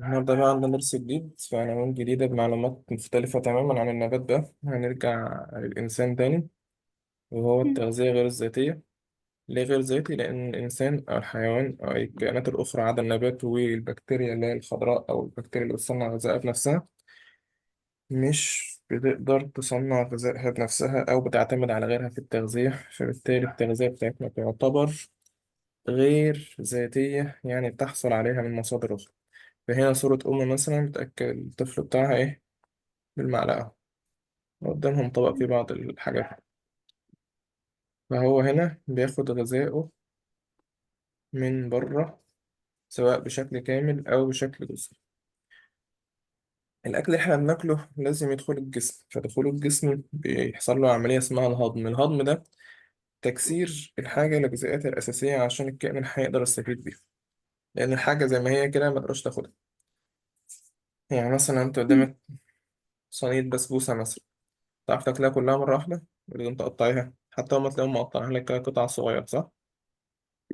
النهاردة بقى عندنا درس جديد في عناوين جديدة بمعلومات مختلفة تماما عن النبات ده. هنرجع للإنسان تاني، وهو مم. التغذية غير الذاتية. ليه غير ذاتي؟ لأن الإنسان أو الحيوان أو أي الكائنات الأخرى عدا النبات والبكتيريا اللي هي الخضراء أو البكتيريا اللي بتصنع غذائها بنفسها، مش بتقدر تصنع غذائها بنفسها أو بتعتمد على غيرها في التغذية، فبالتالي التغذية بتاعتنا تعتبر غير ذاتية، يعني بتحصل عليها من مصادر أخرى. فهنا صورة أم مثلا بتأكل الطفل بتاعها إيه؟ بالمعلقة، وقدامهم طبق فيه بعض الحاجات. فهو هنا بياخد غذائه من بره، سواء بشكل كامل أو بشكل جزئي. الأكل اللي إحنا بناكله لازم يدخل الجسم، فدخوله الجسم بيحصل له عملية اسمها الهضم. الهضم ده تكسير الحاجة لجزيئاتها الأساسية عشان الكائن الحي يقدر يستفيد بيها، لأن الحاجة زي ما هي كده ما تقدرش تاخدها. يعني مثلا أنت مم. قدامك صينية بسبوسة مثلا، تعرف تاكلها كلها مرة واحدة؟ لازم تقطعيها، حتى هما تلاقيهم مقطعينها لك كده قطع صغيرة، صح؟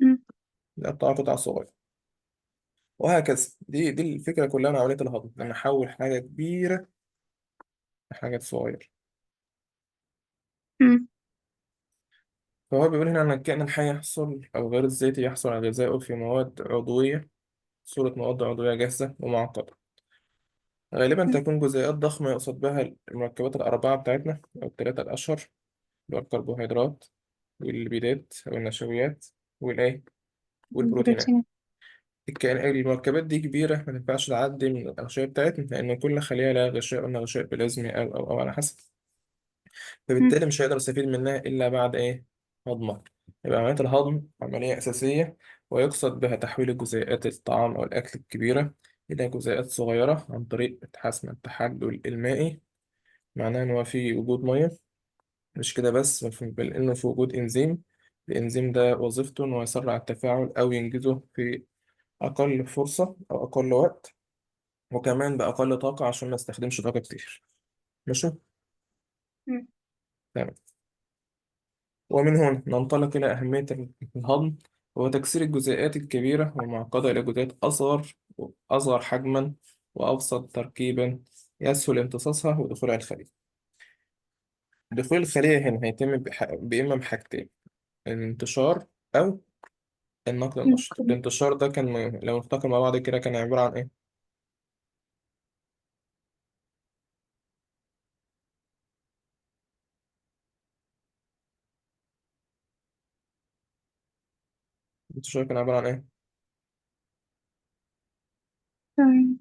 مم. يقطعها قطع صغيرة وهكذا. دي الفكرة كلها من عملية الهضم، إن أنا أحول حاجة كبيرة لحاجة صغيرة. مم. فهو بيقول هنا أن الكائن الحي يحصل أو غير الذاتي يحصل على غذائه في مواد عضوية، صورة مواد عضوية جاهزة ومعقدة، غالبا مم. تكون جزيئات ضخمة يقصد بها المركبات الأربعة بتاعتنا أو الثلاثة الأشهر، اللي هو الكربوهيدرات والليبيدات أو النشويات والإيه والبروتينات. بروتين. الكائن المركبات دي كبيرة، ما تنفعش تعدي من الأغشية بتاعتنا، لأن كل خلية لها غشاء، قلنا غشاء بلازمي أو على حسب. مم. فبالتالي مش هيقدر يستفيد منها إلا بعد إيه؟ هضمها. يبقى عملية الهضم عملية أساسية، ويقصد بها تحويل الجزيئات الطعام أو الأكل الكبيرة إلى جزيئات صغيرة عن طريق حسم التحلل المائي، معناه إن هو في وجود مية. مش كده بس، بل إنه في وجود إنزيم. الإنزيم ده وظيفته إنه يسرع التفاعل أو ينجزه في أقل فرصة أو أقل وقت، وكمان بأقل طاقة عشان ما استخدمش طاقة كتير. ماشي. مم. تمام. ومن هنا ننطلق إلى أهمية الهضم، وهو تكسير الجزيئات الكبيرة والمعقدة إلى جزيئات أصغر، أصغر حجما وأبسط تركيبا، يسهل امتصاصها ودخولها الخلية. دخول الخلية هنا هيتم بإما بحاجتين: الانتشار أو النقل النشط. مم. الانتشار ده كان لو نفتكر مع بعض كده كان عبارة عن إيه؟ الانتشار كان عبارة عن إيه؟ تمام.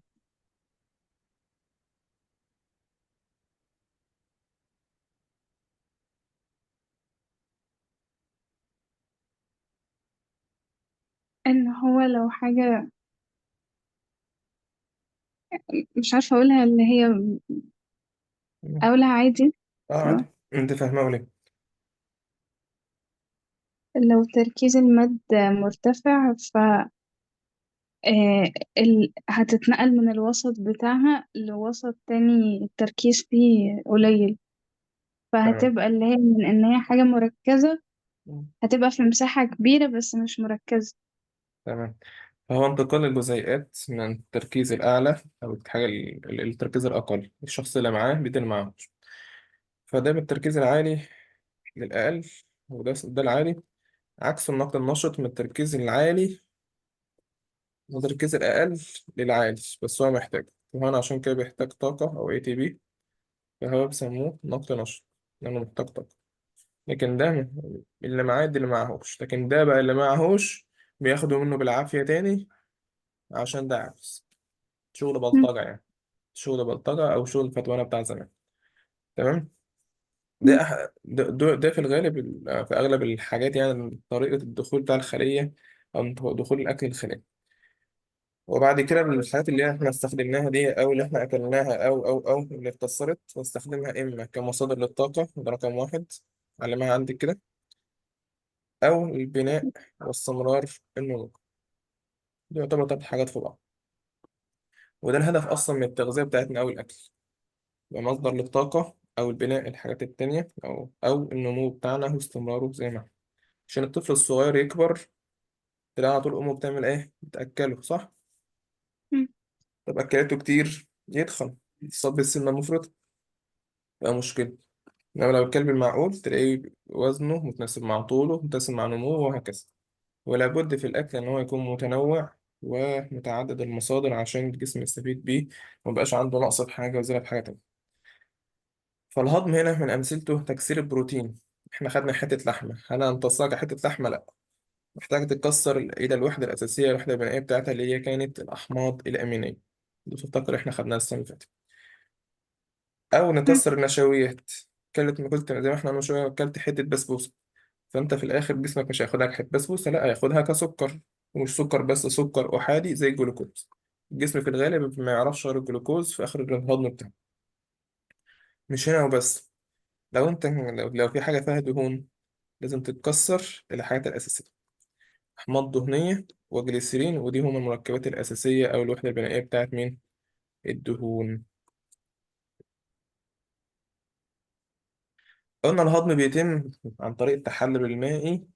ان هو لو حاجة مش عارفة اقولها اللي هي اقولها عادي. آه تمام. عادي، أنت فاهمه ليه؟ لو تركيز المادة مرتفع ف هتتنقل من الوسط بتاعها لوسط تاني التركيز فيه قليل، تمام. فهتبقى اللي هي من ان هي حاجة مركزة، هتبقى في مساحة كبيرة بس مش مركزة. تمام. فهو انتقال الجزيئات من التركيز الأعلى أو الحاجة التركيز الأقل، الشخص اللي معاه بيدي اللي معاهوش. فده من التركيز العالي للأقل، وده العالي. عكس النقل النشط، من التركيز العالي والتركيز الأقل للعالي، بس هو محتاج. وهنا عشان كده بيحتاج طاقة أو ATP، فهو بيسموه نقل نشط لأنه محتاج طاقة. لكن ده اللي معاه دي اللي معاهوش، لكن ده بقى اللي معاهوش بياخدوا منه بالعافية تاني، عشان ده عكس شغل مم. بلطجة يعني، شغل بلطجة أو شغل فتوانة بتاع زمان. تمام. مم. ده في الغالب في أغلب الحاجات، يعني طريقة الدخول بتاع الخلية أو دخول الأكل الخلية. وبعد كده الحاجات اللي احنا استخدمناها دي أو اللي احنا أكلناها أو اللي اتكسرت، نستخدمها إما كمصادر للطاقة، ده رقم واحد، علمها عندك كده، أو البناء واستمرار النمو. دي يعتبر تلات حاجات في بعض، وده الهدف أصلا من التغذية بتاعتنا أو الأكل: يبقى مصدر للطاقة أو البناء الحاجات التانية أو النمو بتاعنا واستمراره زي ما احنا. عشان الطفل الصغير يكبر، تلاقي على طول أمه بتعمل إيه؟ بتأكله، صح؟ مم. طب اكلته كتير يتخن، يتصاب بالسمنه المفرطه، يبقى مشكله. انما لو الكلب المعقول تلاقيه وزنه متناسب مع طوله، متناسب مع نموه، وهكذا. ولا بد في الأكل إن هو يكون متنوع ومتعدد المصادر عشان الجسم يستفيد بيه، ومبقاش عنده نقص في حاجة وزيادة في حاجة تانية. فالهضم هنا من أمثلته تكسير البروتين. إحنا خدنا حتة لحمة، هل هنتصاج حتة لحمة؟ لأ، محتاج تتكسر إلى الوحدة الأساسية، الوحدة البنائية بتاعتها اللي هي كانت الأحماض الأمينية. دي تفتكر إحنا خدناها السنة اللي فاتت. أو مم. نكسر النشويات. كلت ما كلت زي ما إحنا من شوية، أكلت حتة بسبوسة، فانت في الاخر جسمك مش هياخدها كحته بسبوسه، لا هياخدها كسكر. ومش سكر بس، سكر احادي زي الجلوكوز. الجسم في الغالب ما يعرفش غير الجلوكوز في اخر الهضم بتاعه. مش هنا وبس. لو انت لو في حاجه فيها دهون لازم تتكسر الى الحاجات الاساسيه، احماض دهنيه وجليسرين، ودي هما المركبات الاساسيه او الوحده البنائيه بتاعت مين؟ الدهون. قلنا الهضم بيتم عن طريق التحلل المائي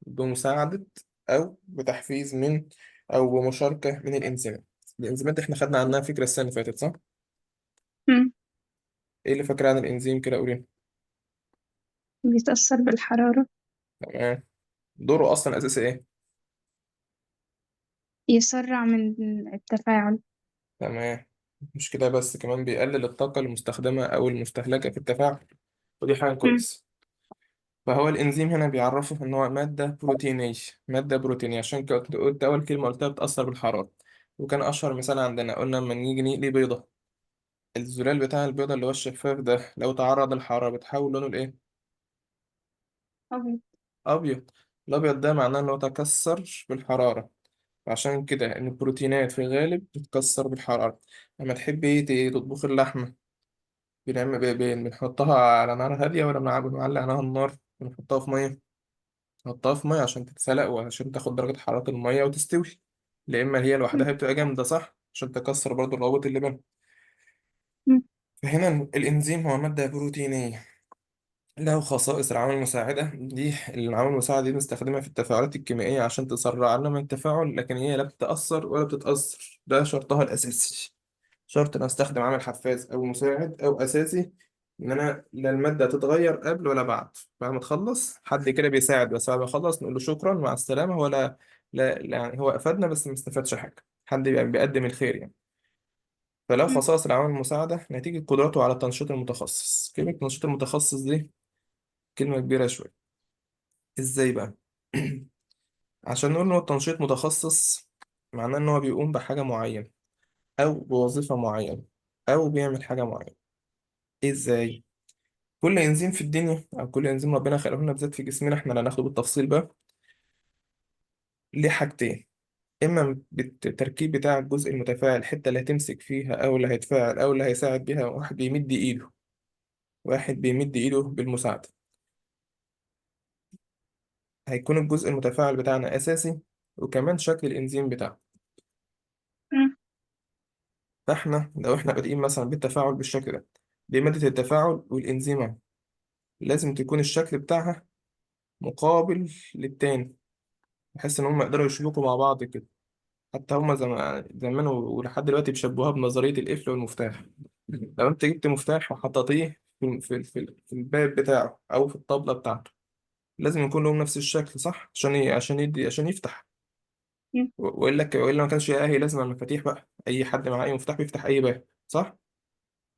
بمساعدة أو بتحفيز من، أو بمشاركة من الإنزيمات. الإنزيمات إحنا خدنا عنها فكرة السنة اللي فاتت، صح؟ مم. إيه اللي فاكرة عن الإنزيم كده قولي؟ بيتأثر بالحرارة. تمام. دوره أصلا أساسي إيه؟ يسرع من التفاعل. تمام. مش كده بس، كمان بيقلل الطاقة المستخدمة أو المستهلكة في التفاعل، ودي حاجة مم. كويسة. فهو الإنزيم هنا بيعرفه إن هو مادة بروتينية. مادة بروتينية عشان كده قلت أول كلمة قلتها بتأثر بالحرارة. وكان أشهر مثال عندنا، قلنا لما نيجي نقلي بيضة، الزلال بتاع البيضة اللي هو الشفاف ده لو تعرض للحرارة بتحول لونه لإيه؟ أبيض. أبيض. الأبيض ده معناه إن هو تكسر بالحرارة. عشان كده إن البروتينات في الغالب بتتكسر بالحرارة. لما تحب إيه تطبخ اللحمة، بنعمل بنحطها على نار هادية ولا بنعلي عليها النار؟ بنحطها في مية. نحطها في مية عشان تتسلق وعشان تاخد درجة حرارة المية وتستوي. لا إما هي مم. لوحدها بتبقى جامدة، صح؟ عشان تكسر برضو الروابط اللي بينهم. مم. فهنا الإنزيم هو مادة بروتينية له خصائص العوامل المساعدة. دي العوامل المساعدة دي بنستخدمها في التفاعلات الكيميائية عشان تسرع لنا من التفاعل، لكن هي لا بتتأثر ولا بتتأثر، ده شرطها الأساسي. شرط إن أستخدم عامل حفاز أو مساعد أو أساسي، إن أنا لا المادة تتغير قبل ولا بعد. بعد ما تخلص حد كده بيساعد، بس بعد ما يخلص نقول له شكرا مع السلامة، ولا لا لا، يعني هو أفادنا بس ما استفادش حاجة. حد بيبقى بيقدم الخير يعني. فلو مم. خصائص العوامل المساعدة نتيجة قدرته على التنشيط المتخصص. كلمة تنشيط المتخصص دي كلمة كبيرة شوية. ازاي بقى؟ عشان نقول ان هو التنشيط متخصص، معناه ان هو بيقوم بحاجة معينة، او بوظيفة معينة، او بيعمل حاجة معينة. ازاي؟ كل انزيم في الدنيا، او كل انزيم ربنا خلقه لنا بالذات في جسمنا احنا اللي هناخده بالتفصيل بقى، ليه حاجتين. اما بالتركيب بتاع الجزء المتفاعل، الحتة اللي هتمسك فيها او اللي هيتفاعل او اللي هيساعد بيها، واحد بيمد ايده، واحد بيمد ايده بالمساعدة، هيكون الجزء المتفاعل بتاعنا اساسي، وكمان شكل الانزيم بتاعه. مم. فاحنا لو احنا بادئين مثلا بالتفاعل بالشكل ده، دي مادة التفاعل والإنزيم أهو. لازم تكون الشكل بتاعها مقابل للتاني، بحيث إن هم يقدروا يشبكوا مع بعض كده. حتى هما زمان ولحد دلوقتي بيشبهوها بنظرية القفل والمفتاح. لو أنت جبت مفتاح وحطيتيه في الباب بتاعه أو في الطبلة بتاعته، لازم يكون لهم نفس الشكل، صح؟ عشان عشان يدي، عشان يفتح. مم. وإلا ما كانش أهي لازمة المفاتيح بقى، أي حد معاه أي مفتاح بيفتح أي باب، صح؟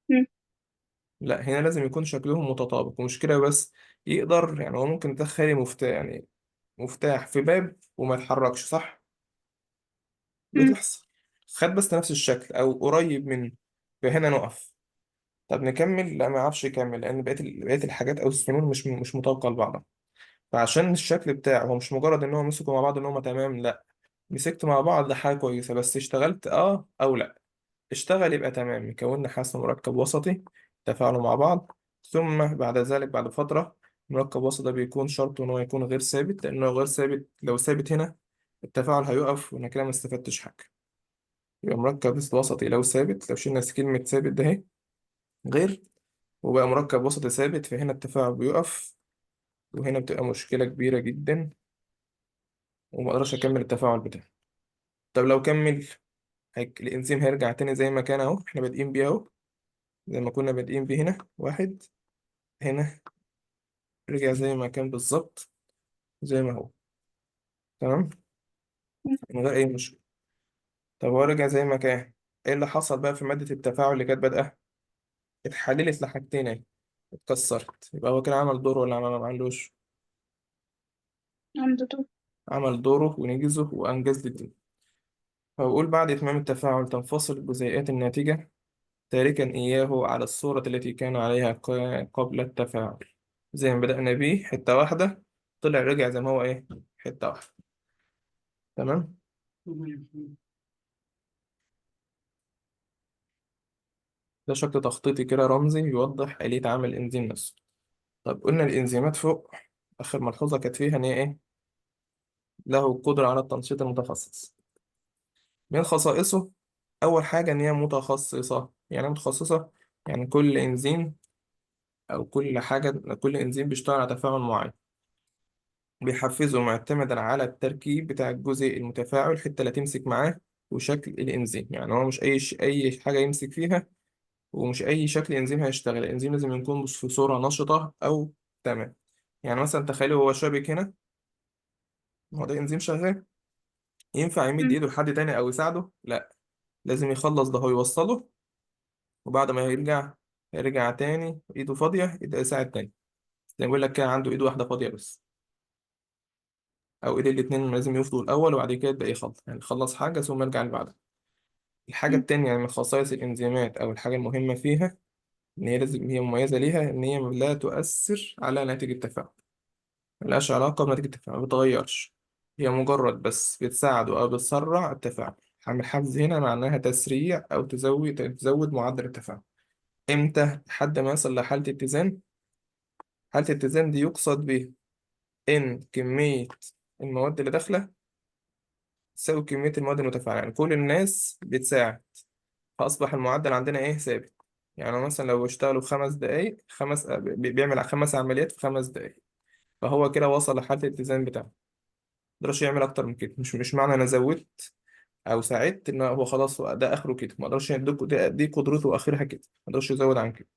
مم. لا، هنا لازم يكون شكلهم متطابق، ومش كده بس، يقدر يعني هو ممكن تدخلي مفتاح يعني مفتاح في باب وما يتحركش، صح؟ مم. بتحصل. خد بس نفس الشكل او قريب منه، فهنا نقف. طب نكمل؟ لا، ما يعرفش يكمل، لان بقيه الحاجات او السنون مش مطابقه لبعضها. فعشان الشكل بتاعه هو مش مجرد ان هو مسكوا مع بعض ان هما تمام، لا، مسكت مع بعض ده حاجه كويسه، بس اشتغلت اه او لا. اشتغل يبقى تمام، يكون حاصل مركب وسطي، تفاعلوا مع بعض. ثم بعد ذلك بعد فترة، مركب وسط ده بيكون شرطه إن هو يكون غير ثابت، لأنه غير ثابت، لو ثابت هنا التفاعل هيقف وأنا كده ما استفدتش حاجة. يبقى مركب وسطي لو ثابت، لو شلنا كلمة ثابت ده اهي، غير، وبقى مركب وسطي ثابت، فهنا التفاعل بيقف، وهنا بتبقى مشكلة كبيرة جدا، وما اقدرش اكمل التفاعل بتاعي. طب لو كمل، الإنزيم هيرجع تاني زي ما كان أهو، إحنا بادئين بيه أهو، زي ما كنا بادئين بيه هنا واحد، هنا رجع زي ما كان بالظبط، زي ما هو. تمام، من غير أي مشكلة. طب هو رجع زي ما كان، إيه اللي حصل بقى في مادة التفاعل اللي كانت بادئة؟ اتحللت لحاجتين أهي، اتكسرت. يبقى هو كده عمل دوره ولا عمل ما عملوش؟ عنده دور. عمل دوره ونجزه وأنجز لي الدنيا. فبقول بعد إتمام التفاعل تنفصل الجزيئات الناتجة، تاركا إياه على الصورة التي كان عليها قبل التفاعل. زي ما بدأنا بيه حتة واحدة، طلع رجع زي ما هو إيه، حتة واحدة. تمام. ده شكل تخطيطي كده رمزي يوضح آلية عمل الإنزيم نفسه. طب قلنا الإنزيمات فوق، آخر ملحوظة كانت فيها إن هي إيه؟ له القدرة على التنشيط المتخصص. من خصائصه أول حاجة إن هي متخصصة. يعني إيه متخصصة؟ يعني كل إنزيم أو كل حاجة، كل إنزيم بيشتغل على تفاعل معين، بيحفزه معتمدا على التركيب بتاع الجزء المتفاعل، الحتة اللي تمسك معاه وشكل الإنزيم. يعني هو مش أي حاجة يمسك فيها، ومش أي شكل إنزيم هيشتغل. الإنزيم لازم يكون في صورة نشطة أو تمام. يعني مثلا تخيلوا هو شابك هنا، هو ده إنزيم شغال، ينفع يمد مم. إيده لحد تاني أو يساعده؟ لا، لازم يخلص ده هو يوصله، وبعد ما يرجع يرجع تاني إيده فاضية يبدأ يساعد تاني. زي ما بيقول لك كده، عنده إيد واحدة فاضية بس، أو إيد الاتنين لازم يفضوا الأول وبعد كده يبدأ يخلص، يعني يخلص حاجة ثم يرجع اللي بعدها. الحاجة مم. التانية من خصائص الإنزيمات أو الحاجة المهمة فيها، إن هي لازم هي مميزة ليها إن هي لا تؤثر على ناتج التفاعل، ملهاش علاقة بنتيجة التفاعل، ما بتغيرش. هي مجرد بس بتساعد أو بتسرع التفاعل. عامل حفز هنا معناها تسريع أو تزود معدل التفاعل. إمتى؟ لحد ما يصل لحالة اتزان. حالة الاتزان دي يقصد بيها إن كمية المواد اللي داخلة تساوي كمية المواد المتفاعلة، يعني كل الناس بتساعد، فأصبح المعدل عندنا إيه؟ ثابت. يعني مثلا لو اشتغلوا 5 دقايق، خمس بيعمل 5 عمليات في 5 دقايق، فهو كده وصل لحالة الاتزان بتاعه، مقدرش يعمل اكتر من كده. مش معنى انا زودت او ساعدت ان هو خلاص هو ده اخره كده، ما اقدرش يديك دي قدرته اخرها كده، ما اقدرش يزود عن كده.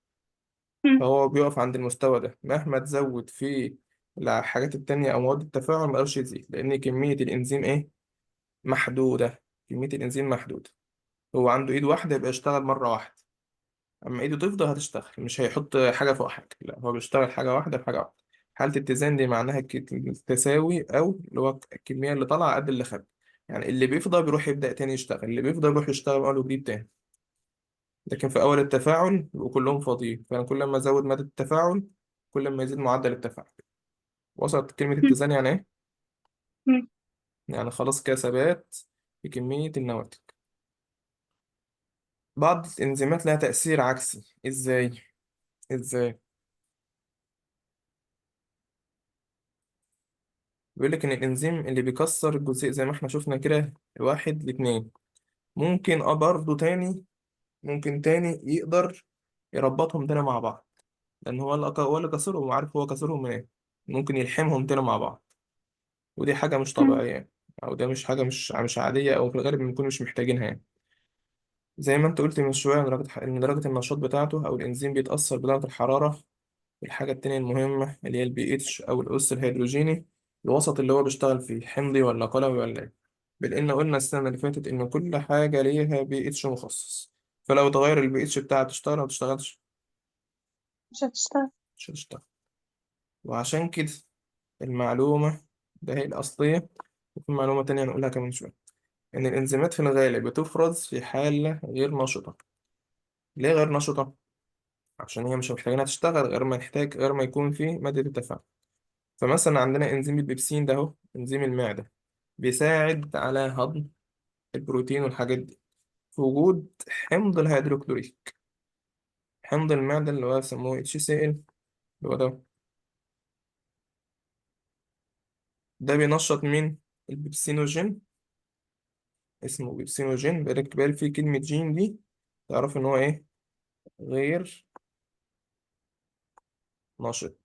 مم. فهو بيقف عند المستوى ده، مهما تزود في الحاجات التانية او مواد التفاعل ما اقدرش يزيد، لان كمية الانزيم ايه؟ محدودة. كمية الانزيم محدودة. هو عنده ايد واحدة، يبقى يشتغل مرة واحدة، اما ايده تفضل هتشتغل، مش هيحط حاجه فوق حاجه، لا هو بيشتغل حاجه واحده في حاجه واحده. حاله اتزان دي معناها التساوي، او اللي هو الكميه اللي طالعه قد اللي خد. يعني اللي بيفضل بيروح يبدا تاني يشتغل، اللي بيفضل يروح يشتغل اول وجديد تاني. لكن في اول التفاعل بيبقوا كلهم فاضيين، فانا كل ما ازود ماده التفاعل كل ما يزيد معدل التفاعل. وصلت كلمه مم. اتزان يعني ايه؟ مم. يعني خلاص كده ثبات في كميه النواتج. بعض الانزيمات لها تاثير عكسي. ازاي؟ ازاي؟ بيقول لك إن الإنزيم اللي بيكسر الجزيء زي ما إحنا شفنا كده واحد لاتنين، ممكن برضه تاني، ممكن تاني يقدر يربطهم تاني مع بعض، لأن هو اللي كسرهم وعارف هو كسرهم منين، ممكن يلحمهم تاني مع بعض. ودي حاجة مش مم. طبيعية يعني، أو ده مش حاجة مش عادية، أو في الغالب بنكون مش محتاجينها يعني. زي ما أنت قلت من شوية إن درجة النشاط بتاعته أو الإنزيم بيتأثر بدرجة الحرارة. والحاجة التانية المهمة اللي هي البي اتش أو الأس الهيدروجيني، الوسط اللي هو بيشتغل فيه حمضي ولا قلوي ولا إيه. لأن قلنا السنة اللي فاتت إن كل حاجة ليها بي اتش مخصص، فلو اتغير البي اتش بتاعها تشتغل أو متشتغلش؟ مش هتشتغل. مش هتشتغل. وعشان كده المعلومة ده هي الأصلية، وفي معلومة تانية هنقولها كمان شوية، إن الإنزيمات في الغالب بتفرز في حالة غير نشطة. ليه غير نشطة؟ عشان هي مش محتاجينها تشتغل غير ما نحتاج، غير ما يكون في مادة التفاعل. فمثلا عندنا انزيم البيبسين ده اهو، انزيم المعدة، بيساعد على هضم البروتين والحاجات دي في وجود حمض الهيدروكلوريك. حمض المعدة اللي هو بيسموه HCl، اللي هو ده، ده بينشط مين؟ البيبسينوجين. اسمه بيبسينوجين، بالك بال فيه كلمة جين دي تعرف ان هو ايه؟ غير نشط.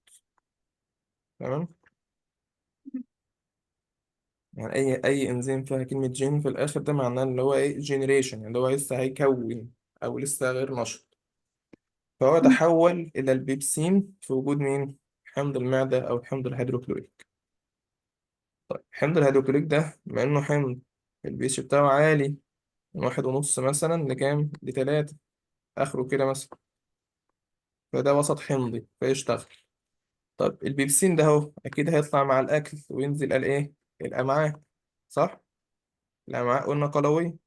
تمام. يعني اي انزيم فيها كلمة gen في الاخر، ده معناه اللي هو ايه، generation، يعني اللي هو لسه هيكون او لسه غير نشط. فهو مم. تحول الى البيبسين في وجود مين؟ حمض المعدة او حمض الهيدروكلوريك. طيب حمض الهيدروكلوريك ده بما انه حمض، البي اتش بتاعه عالي، من 1.5 مثلا لكام، لتلاتة اخره كده مثلا. فده وسط حمضي فيشتغل. طب البيبسين ده اهو اكيد هيطلع مع الاكل وينزل قال ايه؟ الامعاء، صح؟ الامعاء قلنا قلوي،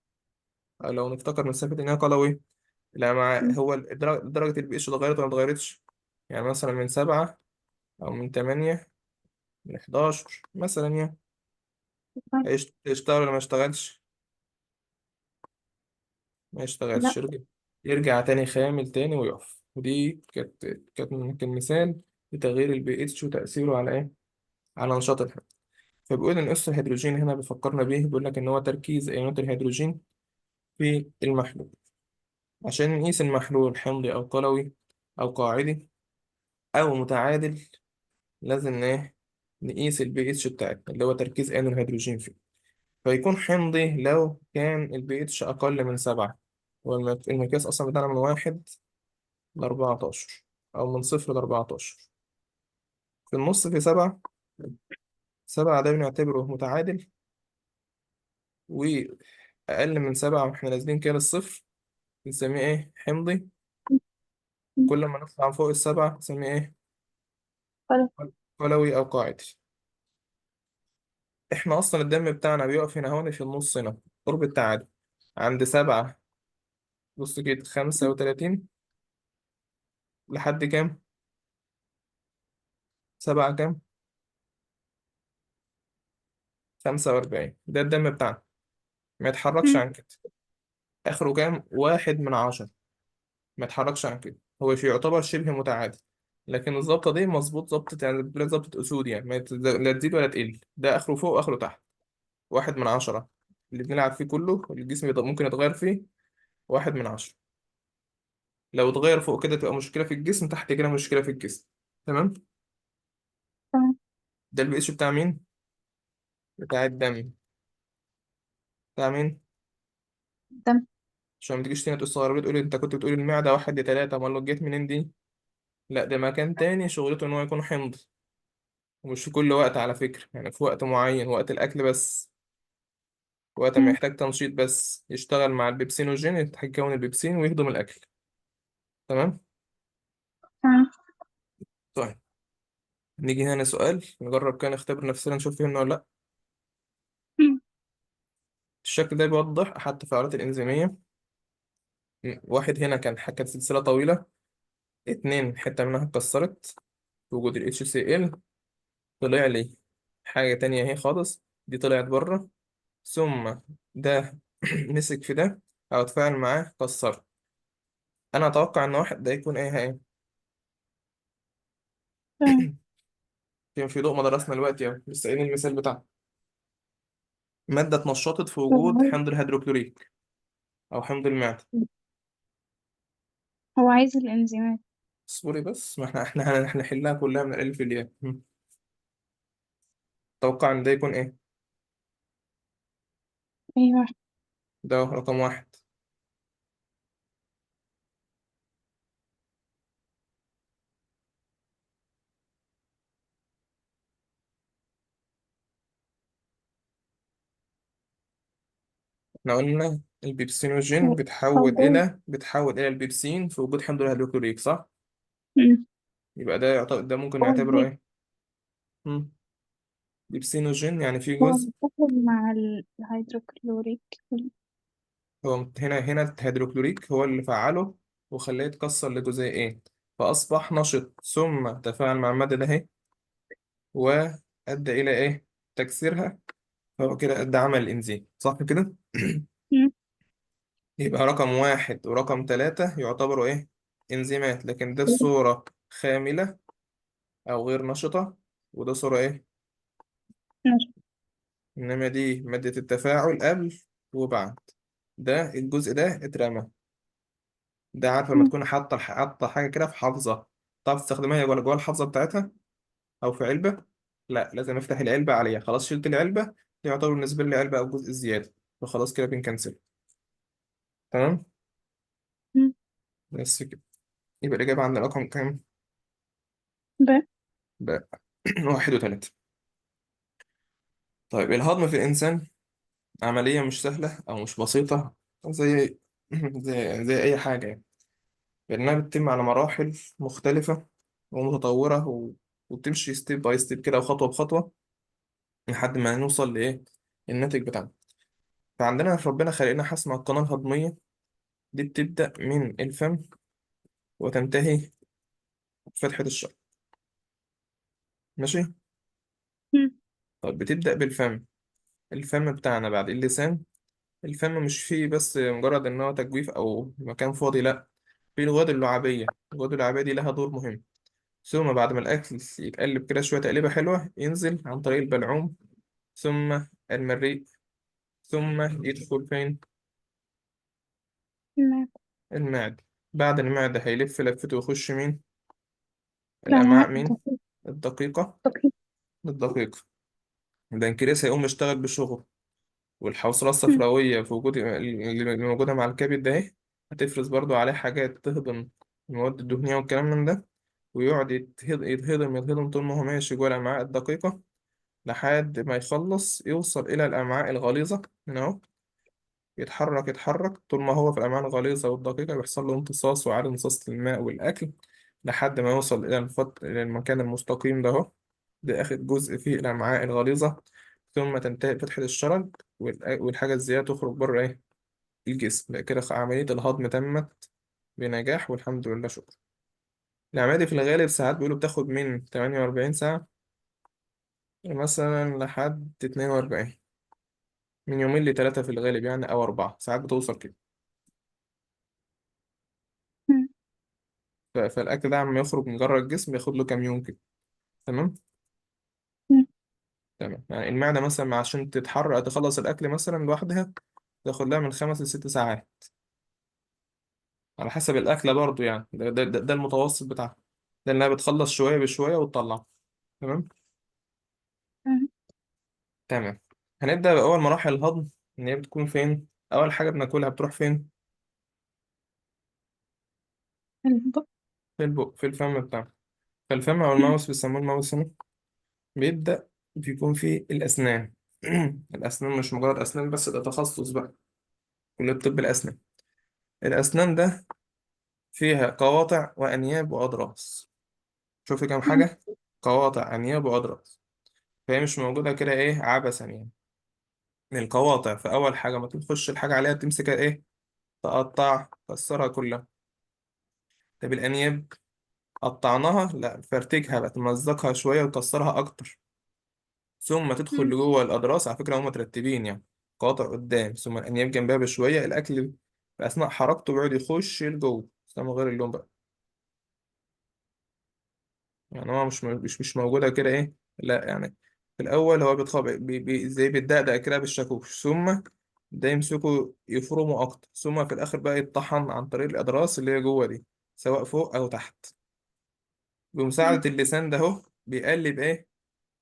أو لو نفتكر مسافة انها قلوي. الامعاء مم. هو درجه البي اتش اتغيرت ولا ما اتغيرتش؟ يعني مثلا من 7 او من 8 من 11 مثلا يعني، طيب. هيشتغل ولا ما يشتغلش؟ ما لا. يشتغلش، يرجع تاني خامل تاني ويقف. ودي كانت ممكن مثال لتغيير البي اتش وتأثيره على ايه؟ على نشاط الحمض. فبيقول ان اس الهيدروجين هنا بيفكرنا بيه، بيقول لك ان هو تركيز ايونات الهيدروجين في المحلول. عشان نقيس المحلول حمضي او قلوي او قاعدي او متعادل، لازم ايه؟ نقيس البي اتش بتاعتنا اللي هو تركيز ايون الهيدروجين فيه. فيكون حمضي لو كان البي اتش اقل من 7. والمقياس اصلا بتاعنا من 1 ل 14، او من 0 ل 14. في النص في 7. 7 ده بنعتبره متعادل. وأقل من 7 واحنا نازلين كده للصفر بنسميه ايه؟ حمضي. مم. كل ما نطلع فوق السبعة نسميه ايه؟ خلاص. قلوي او قاعدي. احنا اصلا الدم بتاعنا بيقف هنا هون في النص هنا، قرب التعادل، عند 7. بص كده، 35 لحد كام؟ 7 كام؟ 45. ده الدم بتاعنا، ما يتحركش مم. عن كده. اخره كام؟ 1 من 10. ما يتحركش عن كده، هو يعتبر شبه متعادل. لكن الظبطة دي مظبوط ظبطة، يعني ظبطة أسود، يعني ما لا تزيد ولا تقل. ده آخره فوق وآخره تحت، 1 من 10. اللي بنلعب فيه كله الجسم ممكن يتغير فيه 1 من 10. لو اتغير فوق كده تبقى مشكلة في الجسم، تحت كده مشكلة في الجسم. تمام. تمام. ده البي اتش بتاع مين؟ بتاع الدم. بتاع مين؟ تمام. عشان ما تجيش تاني تقول صغير تقول انت كنت بتقول المعدة 1 ل 3، امال جت منين دي؟ لا، ده مكان تاني شغلته ان هو يكون حمض. ومش في كل وقت على فكرة، يعني في وقت معين، وقت الأكل بس، وقت ما مم. يحتاج تنشيط بس، يشتغل مع البيبسينوجين يتكون البيبسين ويهضم الأكل. تمام. تمام. طيب نيجي هنا سؤال نجرب كده، نختبر نفسنا نشوف فهمنا ولا لا. مم. الشكل ده بيوضح أحد التفاعلات الإنزيمية. واحد هنا كان حكت سلسلة طويلة، اتنين حتة منها اتكسرت بوجود ال HCl، طلع لي حاجة تانية اهي خالص، دي طلعت بره. ثم ده مسك في ده أو اتفاعل معاه كسر. أنا أتوقع إن واحد ده يكون إيه إيه تمام. في ضوء ما درسنا دلوقتي أهو، لسه قايلين المثال بتاعنا، مادة اتنشطت في هو وجود عايز حمض الهيدروكلوريك أو حمض المعدة. هو عايز الإنزيمات. اصبري بس، ما احنا هنحلها كلها من الألف للياء. أتوقع إن ده يكون إيه؟ أيوة. ده رقم 1. احنا قلنا البيبسينوجين هو هو بتحول جوه. إلى البيبسين في وجود حمض الهيدروكلوريك، صح؟ مم. يبقى ده يعتبر، ده ممكن هو نعتبره ازاي؟ إيه؟ مم. بيبسينوجين يعني في هو جزء. متفق مع الهيدروكلوريك. هو هنا الهيدروكلوريك هو اللي فعله وخلاه يتكسر لجزيئين، فأصبح نشط، ثم تفاعل مع المادة ده اهي وأدى إلى إيه؟ تكسيرها. فهو كده أدى عمل الإنزيم، صح كده؟ مم. يبقى رقم 1 ورقم 3 يعتبروا إيه؟ إنزيمات. لكن ده في صورة خاملة أو غير نشطة، وده صورة إيه؟ ماشي. إنما دي مادة التفاعل قبل وبعد. ده الجزء ده اترمى. ده عارفة لما مم. تكون حاطة حاجة كده في حافظة، تعرف تستخدمها ولا جوه الحافظة بتاعتها أو في علبة؟ لا، لازم أفتح العلبة عليها. خلاص شلت العلبة، ده يعتبر بالنسبة لي علبة أو جزء زيادة، فخلاص كده بنكنسل. تمام. مم. بس كده. يبقى الإجابة عندنا رقم كام؟ ب. بقى واحد وثلاثة. طيب الهضم في الإنسان عملية مش سهلة أو مش بسيطة، زي زي أي حاجة يعني، لأنها بتتم على مراحل مختلفة ومتطورة وبتمشي step by step كده، وخطوة بخطوة، لحد ما نوصل لإيه، الناتج بتاعنا. فعندنا في ربنا خلقنا حاجة اسمها القناة الهضمية، دي بتبدأ من الفم وتنتهي بفتحة الشرج. ماشي. مم. طب بتبدأ بالفم، الفم بتاعنا بعد اللسان. الفم مش فيه بس مجرد إن هو تجويف أو مكان فاضي، لأ، فيه الغدد اللعابية. الغدد اللعابية دي لها دور مهم. ثم بعد ما الأكل يتقلب كده شوية تقليبة حلوة، ينزل عن طريق البلعوم، ثم المريء، ثم يدخل فين؟ لا. المعدة. بعد المعدة هيلف لفته ويخش مين؟ الأمعاء الأمعاء مين؟ الدقيقة. الدقيقة. الدقيقة. البنكرياس هيقوم يشتغل بشغل، والحوصلة مم. الصفراوية في وجود اللي موجودة مع الكبد ده إيه؟ هتفرز برضو عليه حاجات تهضم المواد الدهنية والكلام من ده، ويقعد يتهضم يتهضم طول ما هو ماشي جوه الأمعاء الدقيقة، لحد ما يخلص يوصل إلى الأمعاء الغليظة. هنا أهو يتحرك يتحرك طول ما هو في الأمعاء الغليظة والدقيقة، بيحصل له امتصاص وإعادة امتصاص للماء والأكل، لحد ما يوصل إلى إلى المكان المستقيم ده أهو، ده آخر جزء فيه الأمعاء الغليظة. ثم تنتهي فتحة الشرج، والحاجة الزيادة تخرج بره إيه، الجسم. بقى كده عملية الهضم تمت بنجاح والحمد لله، شكرا. العملية دي في الغالب ساعات بيقولوا بتاخد من 48 ساعة مثلا لحد 42، من يومين لثلاثة في الغالب يعني، أو أربعة ساعات بتوصل كده. مم. فالأكل ده عم يخرج من جرة الجسم بياخد له كام يوم كده. تمام. مم. تمام. يعني المعدة مثلا عشان تتحرق تخلص الأكل مثلا لوحدها، تاخد لها من 5 ل6 ساعات، على حسب الأكلة برضو يعني، ده المتوسط بتاعها، لأنها بتخلص شوية بشوية وتطلع. تمام. مم. تمام. هنبدأ بأول مراحل الهضم، إن هي بتكون فين؟ أول حاجة بناكلها بتروح فين؟ الب. في البق، في الفم بتاعنا. فالفم أو مم. الماوس، بيسموه الماوس هنا، بيبدأ بيكون فيه الأسنان. الأسنان مش مجرد أسنان بس، ده تخصص بقى، كلية طب الأسنان. الأسنان ده فيها قواطع وأنياب وأضراس. شوفي كام مم. حاجة: قواطع، أنياب، وأضراس. فهي مش موجودة كده إيه عبثا يعني. من القواطع، فأول حاجة ما تخش الحاجة عليها تمسكها إيه، تقطع تكسرها كلها. طب الأنياب، قطعناها لا، فرتكها بقى، تمزقها شوية وتكسرها أكتر، ثم تدخل مم. لجوه الأضراس. على فكرة هما مترتبين يعني، قواطع قدام ثم الأنياب جنبها بشوية. الأكل في أثناء حركته بيقعد يخش لجوه، بس ده من غير اللون بقى. يعني هو مش موجودة كده إيه، لا يعني، في الأول هو بيتخبط بي بي زي بيتدقدق كده بالشاكوش، ثم ده يمسكه يفرمه أكتر، ثم في الآخر بقى يتطحن عن طريق الأضراس اللي هي جوه دي، سواء فوق أو تحت، مم. بمساعدة اللسان ده أهو بيقلب إيه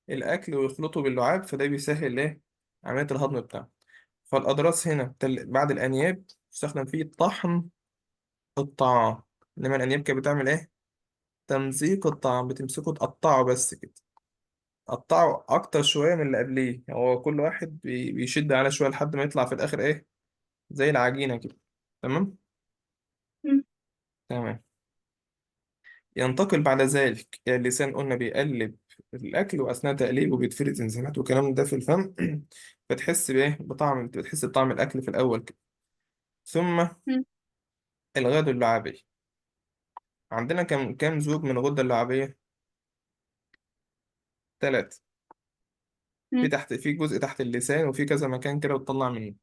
الأكل ويخلطه باللعاب، فده بيسهل إيه عملية الهضم بتاعه. فالأضراس هنا بعد الأنياب تستخدم فيه طحن الطعام، إنما الأنياب كانت بتعمل إيه؟ تمزيق الطعام، بتمسكه تقطعه بس كده، قطعه اكتر شويه من اللي قبليه. هو كل واحد بيشد على شويه لحد ما يطلع في الاخر ايه، زي العجينه كده. تمام. مم. تمام. ينتقل بعد ذلك إلى اللسان، قلنا بيقلب الاكل، واثناء تقليبه بيتفرز انزيمات والكلام ده في الفم. فتحس بايه، بطعم، بتحس بطعم الاكل في الاول كده. ثم مم. الغدد اللعابيه. عندنا كم زوج من الغده اللعابيه؟ ثلاثه. في مم. تحت، في جزء تحت اللسان، وفي كذا مكان كده بتطلع منه.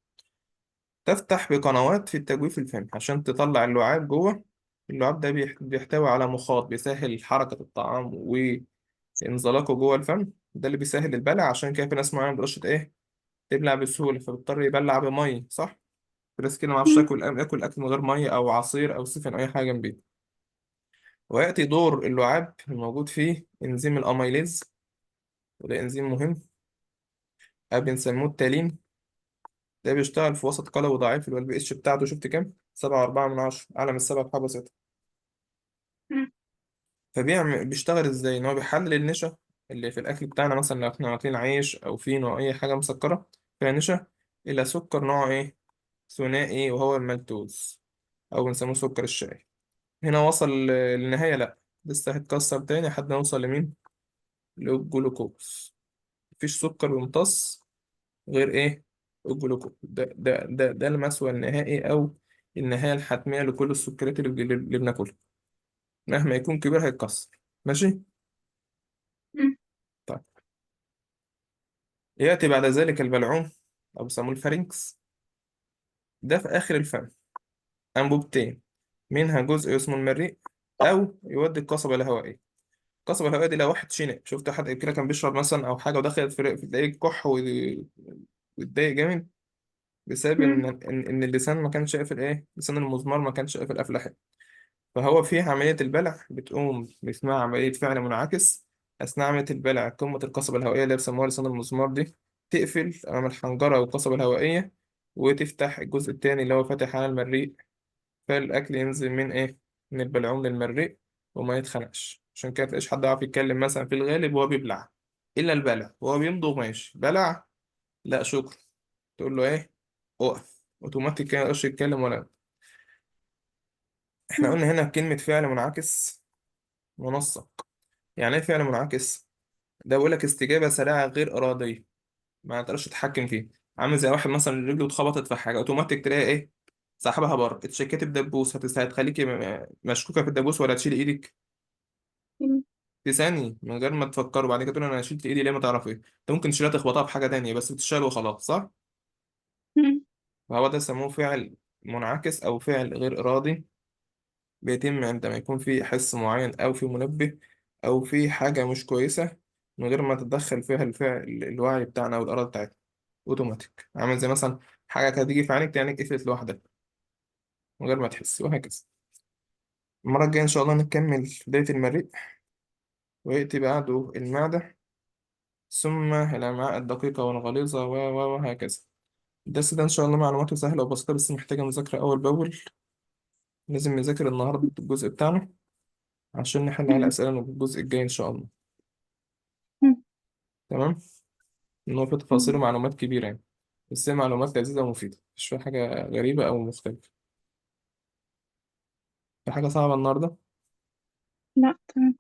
تفتح بقنوات في التجويف الفمي عشان تطلع اللعاب جوه. اللعاب ده بيحتوي على مخاط بيسهل حركة الطعام وانزلاقه جوه الفم، ده اللي بيسهل البلع. عشان كده في ناس معينة مبتقدرش ايه، تبلع بسهولة، فبيضطر يبلع بمية، صح؟ في ناس كده معرفش مم. ياكل أكل من غير مية أو عصير أو سفن أو أي حاجة جنبيه. ويأتي دور اللعاب الموجود فيه إنزيم الأميليز، وده إنزيم مهم. أو بنسموه التالين. ده بيشتغل في وسط قلوي ضعيف، اللي هو البي اتش بتاعته شفت كام؟ 7.4، أعلى من السبعة بحاجة بسيطة. مم. فبيعمل، بيشتغل ازاي؟ ان هو بيحلل النشا اللي في الاكل بتاعنا، مثلا لو احنا واكلين عيش او فينو او اي حاجه مسكره فيها نشا، الى سكر نوعه ايه؟ ثنائي، وهو المالتوز، او بنسموه سكر الشاي. هنا وصل للنهايه؟ لا، لسه هيتكسر تاني لحد ما نوصل لمين؟ للجلوكوز. مفيش سكر بيمتص غير ايه؟ الجلوكوز. ده المسوى النهائي، او النهايه الحتميه لكل السكريات اللي بناكلها، مهما يكون كبير هيتكسر. ماشي. مم. طيب، يأتي بعد ذلك البلعوم، أو بيسموه ال pharynx. ده في آخر الفم، أنبوبتين، منها جزء اسمه المريء، أو يودي القصبة الهوائية. القصبة الهوائية دي لو واحد شنق، شفت حد كده كان بيشرب مثلا أو حاجة ودخلت في تلاقيه كح ويتضايق جامد، بسبب مم. إن اللسان ما كانش قافل، إيه، لسان المزمار ما كانش قافل قفلة حلوة. فهو في عملية البلع بتقوم باسمها عملية فعل منعكس. أثناء عملية البلع قمة القصبة الهوائية اللي بيسموها لسان المزمار دي تقفل أمام الحنجرة والقصبة الهوائية، وتفتح الجزء التاني اللي هو فاتح على المريء، فالأكل ينزل من إيه؟ من البلعوم للمريء، وما يتخنقش. عشان كده تلاقيش حد يعرف يتكلم مثلا في الغالب وهو بيبلع، إلا البلع وهو بيمضغ ماشي، بلع لا شكرا، تقول له إيه؟ أقف أوتوماتيك كده، ميقدرش يتكلم ولا. إحنا مم. قلنا هنا كلمة فعل منعكس منسق. يعني ايه فعل منعكس؟ ده بيقول لك استجابه سريعه غير اراديه، ما تقدرش تتحكم فيه. عامل زي واحد مثلا رجله اتخبطت في حاجه، اوتوماتيك تلاقي ايه؟ سحبها بره. اتشكيت بدبوس، هتخليكي مشكوكه في الدبوس ولا تشيل ايدك؟ مم. في ثانيه من غير ما تفكر، وبعد كده تقول انا شلت ايدي ليه، ما تعرف ايه انت ممكن تشيلها تخبطها في حاجه تانية، بس بتشيل وخلاص، صح؟ مم. فهو ده سموه فعل منعكس او فعل غير ارادي، بيتم عندما يكون في حس معين أو في منبه أو في حاجة مش كويسة، من غير ما تتدخل فيها الفعل الوعي بتاعنا أو الإرادة بتاعتنا، أوتوماتيك. عامل زي مثلا حاجة كانت تيجي في عينك، عينك قفلت لوحدها من غير ما تحس، وهكذا. المرة الجاية إن شاء الله نكمل بداية المريء، ويأتي بعده المعدة، ثم الأمعاء الدقيقة والغليظة وهكذا. الدرس ده إن شاء الله معلوماته سهلة وبسيطة، بس محتاجة مذاكرة أول بأول. لازم نذاكر النهاردة الجزء بتاعنا عشان نحل على مم. أسئلة الجزء الجاي إن شاء الله. مم. تمام. إن هو في تفاصيل مم. ومعلومات كبيرة يعني، بس هي معلومات لذيذة ومفيدة، مش في حاجة غريبة أو مختلفة. في حاجة صعبة النهاردة؟ لا، تمام.